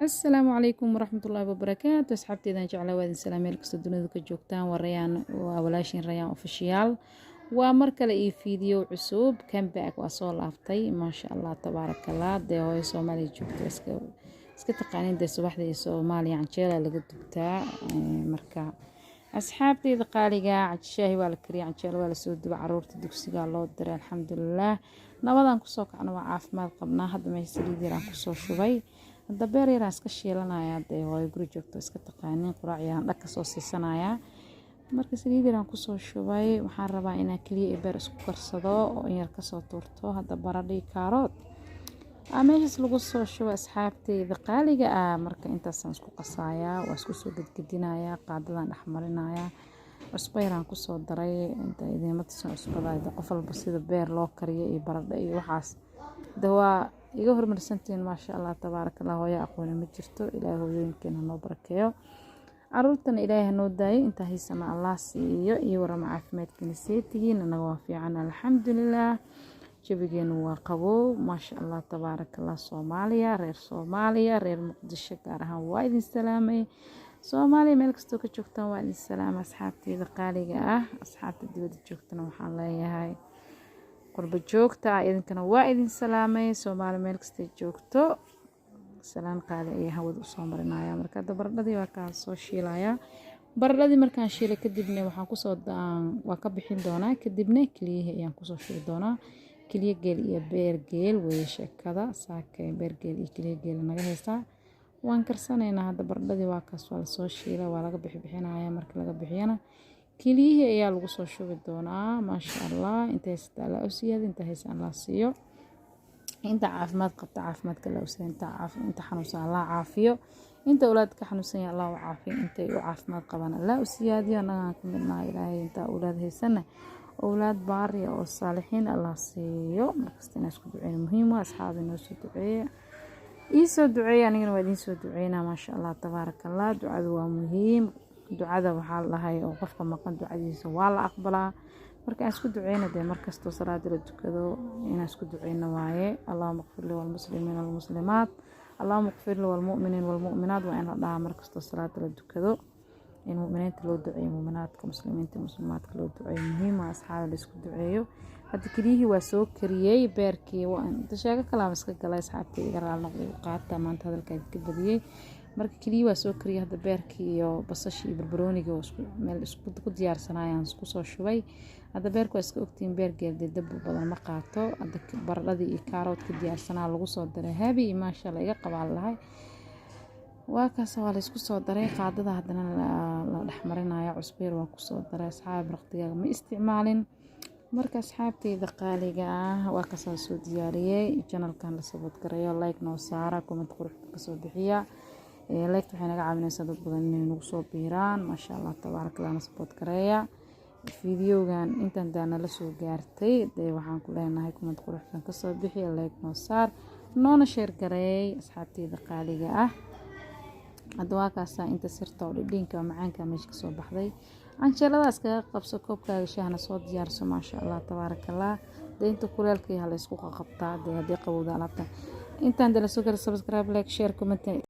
Asalaamu calaykum waraxmatullaahi wabarakaatu. Asxaabteedaan jeclaa, waa idin salaam meel kastoo dunida ka joogtaan. Waa Rayaan, waa walaashin Rayaan Official. Waa mar kale iyo video cusub. Comeback, waa soo laaftay, maasha Allah, tabaarakallah. Dee hooyo Soomaaliya joogto iska taqaanin, dee subaxda iyo Soomaaliya canjeela laga dubtaa. Marka asxaabteyda qaaliga, shaahi waa la kariyay, canjeela waa lasoo duba, caruurta dugsiga loo diray. Alxamdulilaah, nabadaan kusoo kacno, waa caafimaad qabnaa. Hadda meesha saliid yaraan kusoo shubay, hadda beer yaraan iska shiilanayaa. Dee hooyo guri joogto iska taqaanin, quraac yaraan dhag kasoo siisanayaa. Marka saliid yaraan kusoo shubay, waxaan rabaa inaan keliya iyo beer isku karsado oo in yar kasoo tuurto. Hadda baradhii, kaarood meeshaas lagu soo shubo, asxaabteyda qaaliga ah. Marka intaasaan isku qasayaa, waa isku soo gedgedinayaa, qaadadan dhex marinayaa. Cusbo yaraan kusoo daray, inta idiinma tusin cusbada. Qof walba sida beer loo kariyo iyo baradho iyo waxaas de waa iga hormarsantihiin, maasha Allah, tabaaraka Allah. Hooyo aqooni ma jirto. Ilaahay hooyooyinkeena noo barakeeyo, caruurtana Ilaahay hanoo daayo, intaa haysana Allah siiyo. Iyo warama, caafimaadkiina see tihiin? Anaga waa fiican, alxamdulilah. Jawigeenu waa qabow, maasha Allah, tabaaraka Allah. Soomaaliya, reer Soomaaliya, reer Muqdisho gaar ahaan, waa idin salaamay. Soomaaliya meel kastoo ka joogtaan, waa idin salaamay, asxaabteyda qaaliga ah. Asxaabta dibadda joogtana waxaan leeyahay, qurbo joogta ah, idinkana waa idin salaamay. Soomaaliya meel kastay joogto, salaan qaali ayaa hawada usoo marinaya. Marka hadda baradhadii waa kaa soo shiilayaa. Baradhadii markaan shiilay kadibna waxaan kusoo waa ka bixin doonaa, kadibna keliyihii ayaan kusoo shubi doonaa. Keliya geel iyo beer geel weeye sheekada saakay, beer geel iyo keliya geel naga haystaa, waan karsanaynaa. Hadda baradhadii waa kaas, waa lasoo shiilay, waa laga bixinaya. Marka laga bixiyana keliyihii ayaa lagu soo shubi doonaa, maasha Allah. Inta haysata Allah u siyaada, inta haysa Allah siiyo, inta caafimaad qabta caafimaadka Allah u siiyo, inta xanuunsan Allah caafiyo, inta awlaad ka xanuunsan yahay Allah u caafiyo, intay u caafimaad qabaan Allah u siyaadiyo. Annagaan ka midnaha, Ilaahay inta awlaad haysana awlaad baariya oo saalixiin Allah siiyo. Markasta inaa isku duceyno muhiim waa. Asxaabi, noo soo duceeya, ii soo duceeya, anigana waa idiin soo duceynaa, maasha Allah, tabaaraka Allah. Ducadu waa muhiim. Ducada waxaa la dhahay oo qofka maqan ducadiisa waa la aqbalaa. Marka aan isku duceyno, dee markastoo salaada la tukado inaan isku duceyno waaye. اللهم اغفر لي والمسلمين والمسلمات، اللهم اغفر لي والمؤمنين والمؤمنات. Waa in la dhahaa markastoo salaada la tukado, in mu'miniinta loo duceeyo, mu'minaadka, muslimiinta, muslimaadka loo duceeyo muhiim waa, asxaaba, la isku duceeyo. Hadda keliyihii waa soo kariyey, beerkii sheego kalaama iska galay. Asxaabta, iga raali noqday, u qaata maanta hadalkaa ka badiyey. Marka keliyihii waa soo kariyey, hadda beerkii iyo basashii iyo barbarooniga oo isku meel isku ku diyaarsanayaan isku soo shubay. Hadda beerku waa iska ogtiin, beer geel dee dab badan ma qaato. Hadda baradhadii iyo kaaroodka diyaarsanaa lagu soo daray, habi, maasha Allah, iga qabaan lahay. Waa kaas, waa la isku soo daray. Qaadada haddana la dhexmarinaya, cusbo yar waa kusoo daray. Asxaab, waqtigaaga ma isticmaalin. Marka asxaabteyda qaaliga ah, waa kaasaan soo diyaariyey. Channelkan la support gareeyo, like noo saara, comment quruxda kasoo bixiya. Like waxay naga caawinaysaa dad badan inay nagu soo biiraan, maasha Allah, tabaaraka Allah. Na support gareeya. Videogan intaan daana la soo gaartay, dee waxaan ku leenahay comment quruxsan kasoo bixi, like noo saar, noona share gareey, asxaabteyda qaaliga ah. Hadda waa kaasaa, inta sirta oo dhidhiinka macaanka meesha kasoo baxday. Canjeeladaas kaga qabso, koobkaaga shaahna soo diyaarso, maasha Allah, tabaaraka Allah. Dee inta kuleelkii ha laysku qaqabtaa, dee haddii qabowda alaabta intaan dala soo gara. Subscribe, like, share, comment.